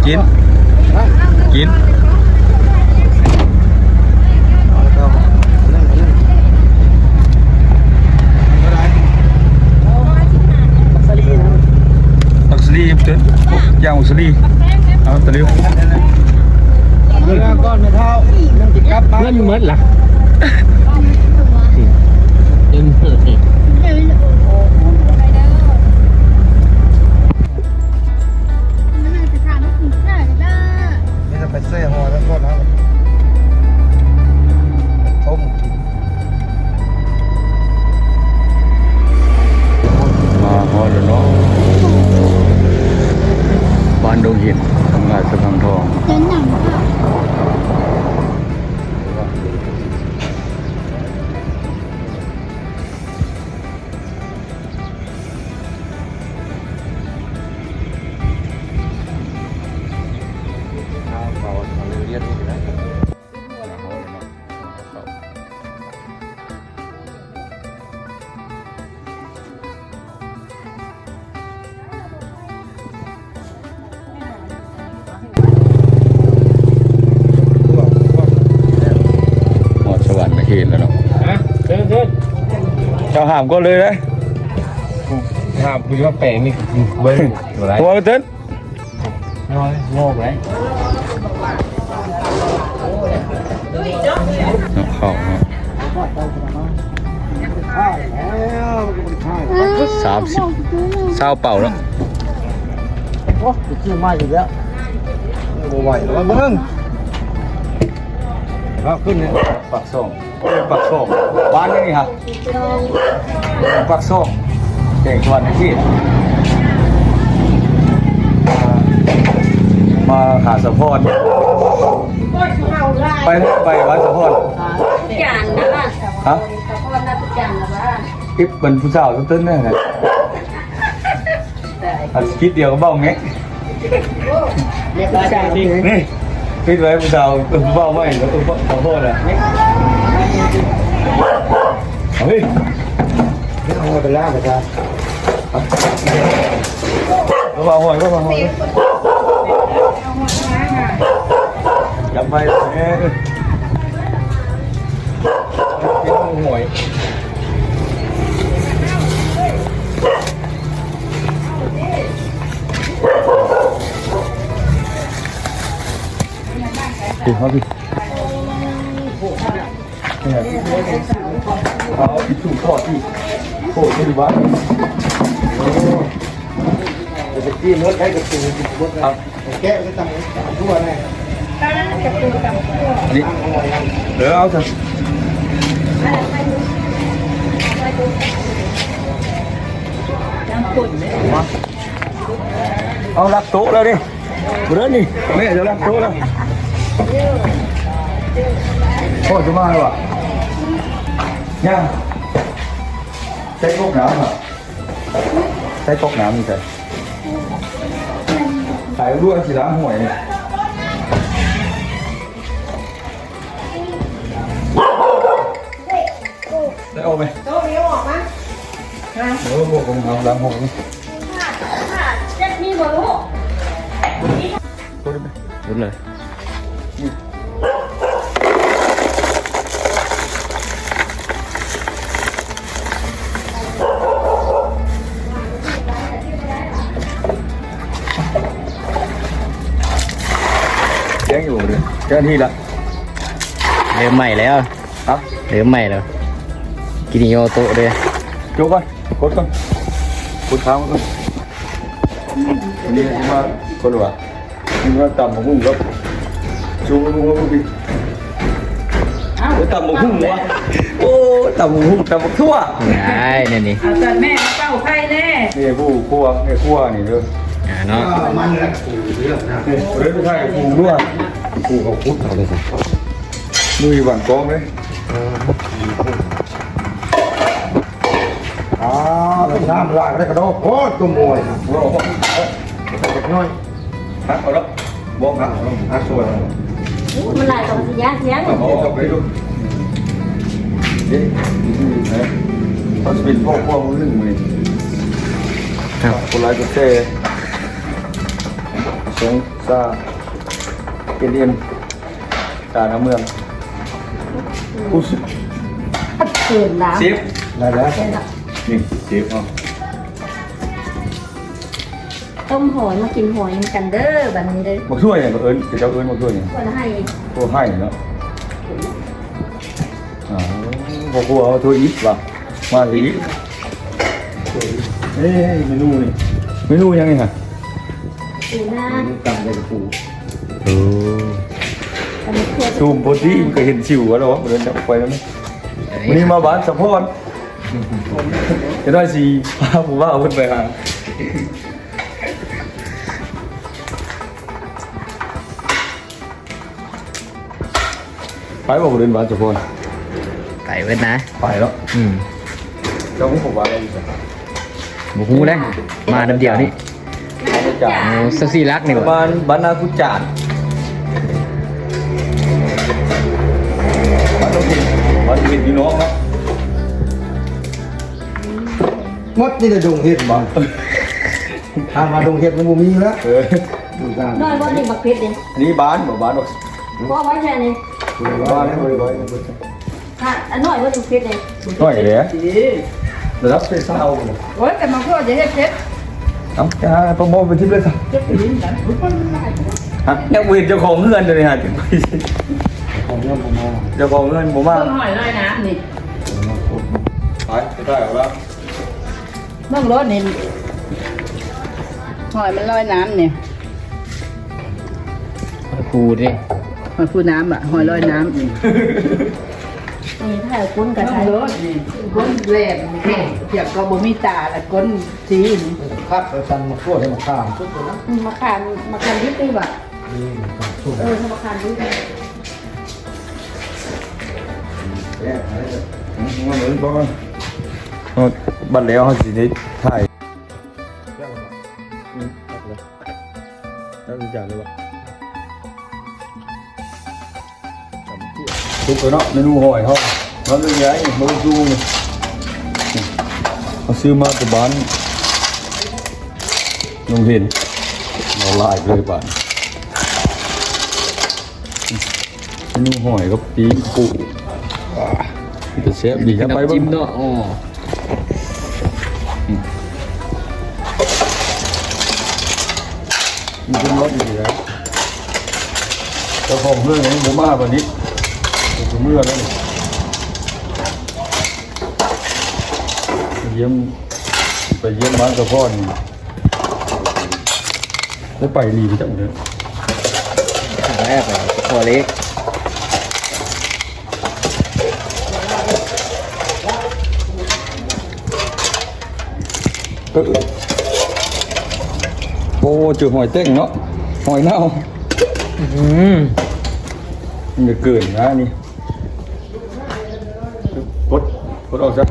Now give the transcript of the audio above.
ກິນ ກິນ ຜັກສາລີເດີ ຢ່າງຜັກສາລີ ເອົາຕະຫຼິວ ເງິນກ່ອນແມ່ເຖົ້າ ຍັງຊິກັບມາ ເງິນໝົດລະ ເງິນໝົດ ມີແຕ່ໄປແຊ່ຫໍ່ແລ້ວກໍເອົາຕົ້ມກິນ. ມາຮອດແລ້ວເນາະ ບ້ານດົງຫີນ ເມືອງລາຊະພັງທອງ. ເປັນຫຍັງ? ຮອດສະຫວັນນະເຂດແລ້ວເນາະ. ຮະ? ເຊີນ ເຊີນ. ເຈົ້າຫ້າມກ່ອນເລີຍເດ້. ຫ້າມ ກູຊິມາແປງນີ້ ເບິ່ງບໍ່ໄດ້. ຫົວເຕີນ. ນ້ອຍ ງອກໄດ້ ເນາະ ເຂົ້າເນາະ ສາມສິບ ຊາວເປົ່າເນາະ. ໂອ້ ຊິຊື້ໃໝ່ອີກແລ້ວ ບໍ່ໄຫວແລ້ວ ເບິ່ງ ເອົາຂຶ້ນນີ້ ປາກຊ່ອງ. ເອີ ປາກຊ່ອງ ບ້ານນີ້ຫັ້ນ ປາກຊ່ອງ ແຂວງສະຫວັນນະເຂດ ມາຫາສາວພອນ ໄປ ໄປບ້ານສາວພອນ ທຸກຢ່າງນະ ຮະ ສາວພອນນະ ທຸກຢ່າງນະ ເກັບເປັນຜູ້ສາວເຕີນໆ ນັ້ນນະ. ອັນຄິດດຽວກັບເບົາແງະ ນີ້ ປິດໄວ້ຜູ້ສາວ ເອີ ເບົາໄວ້ ແລ້ວກໍເບົາພໍລະ ເອົາເວີຍ ເອົາໄປລ້າງໄປຊະ ເອົາເບົາຫອຍ ເບົາຫອຍ ຈຳໄວ້ ເອີ ເປັນຫອຍ. ແກະໄປຕຳທົ່ວແນ່ ອັນນີ້ ເອີ ເອົາຊະ ມາ ເອົາລັກໂຕະແລ້ວນີ້ ເດີນີ້ ແມ່ຈະລັກໂຕະແລ້ວ ໂອ້ ຈະມາແລ້ວຫວາ ຍ່າງ ໃສ່ກົກນ້ຳຫວາ ໃສ່ກົກນ້ຳນີ້ໃສ່ ໃສ່ດ້ວຍຊິລ້າງຫ້ວຍນີ້ ໄດ້ອອກໄໝ? ໂຕນີ້ອອກມາ ຮະ? ເອີ ພວກຂອງເຮົາລ້າງຫ້ອງນີ້ ເຈັບມີບໍ່ລູກ? ໂຕນີ້ໄໝ? ເຮັດເລີຍ. ແຈ້ງຢູ່ບໍ່ເດີ? ເຈົ້າໜ້າທີ່ລະ ເລີ່ມໃໝ່ແລ້ວ. ຮະ? ເລີ່ມໃໝ່ແລ້ວ. ກິນອີ່ໂຍໂຕະເດ້. ໂຈະກ່ອນ ກົດກ່ອນ ກົດຄ້າງໄວ້ກ່ອນ. ອັນນີ້ມາຄົນວ່າ ກິນມາຕຳບັກຫຸ່ງກັບ ຊຸມບັກຫຸ່ງກັບ ເອົ້າ ຕຳບັກຫຸ່ງວະ ໂອ້ ຕຳບັກຫຸ່ງ ຕຳບັກຖົ່ວ ໄດ້ແນວນີ້ ເອົາແຕ່ແມ່ມາເປົ່າໄຂ່ແດ່ ແມ່ຜູ້ຄົວ ແມ່ຄົວນີ້ເດີ ອ່າ ເນາະ ມັນລະ ເດີໄປຖ່າຍຜູ້ດ້ວຍ ຜູ້ເຂົາຂຸດເອົາເລີຍ ມື້ວັນກອງເດ້. ອ່າ ນ້ຳລາຍໄດ້ກະດອກ ໂອ້ ຕົວມວຍ ເລັກນ້ອຍ ຮັກເອົາດອກ ບໍ່ຮັກເອົາ ຮັກສ່ວນ ໂອ້ ມັນຫຼາຍກະມັນຊິຍາກຫຍັງ ເອົາໄປລູກ ເດ້ ເຂົາຊິເປັນພໍ່ຄົວມື້ໜຶ່ງມື້ນີ້ ຄັບ ກົດໄລກົດແຊ ຊ ສາ ເອັນເອັມ ສານາເມືອງ ຜູ້ ເກີນລະ ສິບ ໄດ້ແລ້ວ ນີ້ ສິບເນາະ. ຕົ້ມຫອຍ ມາກິນຫອຍນຳກັນເດີ ບັດນີ້ເດີ. ບັກຖ້ວຍນີ້ ເອີ້ນ ເຂົາເຈົ້າເອີ້ນບັກຖ້ວຍນີ້ ຖ້ວຍໄຮ່ ໂອ້ ໄຮ່ເນາະ. ອ້າວ ພໍ່ຄົວເອົາຖ້ວຍອິດວ່າ ມາອີກ. ເອີ ເມນູນີ້ ເມນູຫຍັງນີ້ຫະ? ປູນາ ຕຳໃບກະປູ. ເອີ ອັນນີ້ຄື ຊູມພໍດີມັນກະເຫັນຊິວແລ້ວ ເດີນໄປແລ້ວ. ມື້ນີ້ມາບ້ານສະພອນ ຈະໄດ້ຊິພາຜູ້ບ່າວເພິ່ນໄປຫາ. ໄປບໍ່ ຜູ້ເດີນບ້ານສະພອນ? ໄປເບິດນະ ໄປເນາະ. ອືມ ເຈົ້າຮູ້ບໍ່ວ່າເຮົາຢູ່ໃສ? ບໍ່ຮູ້ເດ້ ມານຳດຽວນີ້. ໂອ້ ຊາວສີ່ຫຼັກນີ້ບໍ່? ບ້ານ ບ້ານນາກຸຈານ ບ້ານດົງເຫັດ ບ້ານດົງເຫັດຢູ່ນອກເນາະ. ໝົດນີ້ແຫຼະດົງເຫັດບ້ານ ຖາມວ່າດົງເຫັດມັນບໍ່ມີແລ້ວ. ເອີ ນ້ອຍບໍ່ນີ້ ບັກເຜັດນີ້? ນີ້ບ້ານບໍ່ ບ້ານບໍ່ ບໍ່ໄວ້ແຄ່ນີ້ ບໍ່ໄວ້ ບໍ່ໄວ້. ຫາ ອັນນ້ອຍບໍ່ ບັກເຜັດນີ້? ນ້ອຍແຫຼະ ລະດັບເປັນຊາວ. ໂອ້ຍ ແຕ່ມັນກໍຈະເຮັດເຜັດ. ເອົ້າ ຈະຫາປາໝໍໄປທິບເລີຍຊະ. ຈະໄປຫຼິ້ນກັນ ຮະ ຍັງບໍ່ເຫັນເຈົ້າຂອງເຮືອນເລີຍຫາ. ເຈົ້າຂອງເຮືອນບໍ່ມາ ເຈົ້າຂອງເຮືອນບໍ່ມາ. ເບິ່ງຫອຍລອຍນ້ຳນີ້ ໄປ ໄປໄດ້ແລ້ວ. ເບິ່ງໂລດນີ້ ຫອຍມັນລອຍນ້ຳນີ້ ຫອຍພູເດ້ ຫອຍພູນ້ຳບະ ຫອຍລອຍນ້ຳ. ນີ້ຖ້າກົ້ນກະ ເບິ່ງໂລດນີ້ ກົ້ນແຫຼມ ພຽງກໍບໍ່ມີຕາລະ ກົ້ນຊີ້ນ ຄັກ ແລ້ວຊັ້ນມາຂວດໃຫ້ມະຂາມສຸກແລ້ວນະ. ອືມ ມະຂາມ ມະຂາມດິບນີ້ບະ. ອືມ ເອີ ທຳມະຄານຢູ່ ອືມ ບັດແລ້ວເຮົາຊິໄດ້ຖ່າຍ. ອືມ ຕັກເລີຍ ຕັກຈານເລີຍບໍ່? ສຸກແລ້ວເນາະ ເມນູຫອຍເຮົາ ເຮົາເລື່ອງໃຫຍ່ ເບິ່ງສູງ ເຮົາຊື້ມາແຕ່ບ້ານ ລົງເຫັນ ເອົາຫຼາຍເລີຍບາດ. ເມນູຫອຍກັບປີ້ງປູ ອ່າ ເປັນຕາແຊບດີ. ໄປເບິ່ງເນາະ ອໍ ອືມ ມີຄົນມາອີກແລ້ວ. ເຈົ້າຂອງເຮືອນຍັງບໍ່ມາບາດນີ້ ເພິ່ນເມືອແລ້ວນີ້. ໄປຢ້ຽມ ໄປຢ້ຽມບ້ານສະພອນ ໄດ້ໄປນີ້ໄປຈັກເດີ ໄດ້ໄປສະພອນເລັກ. ເອີ ໂອ້ ເຈີຫອຍເຕັງເນາະ ຫອຍເນົ່າ. ອືມ ມັນຈະເກີນນະນີ້. ກົດ ກົດອອກຊະ.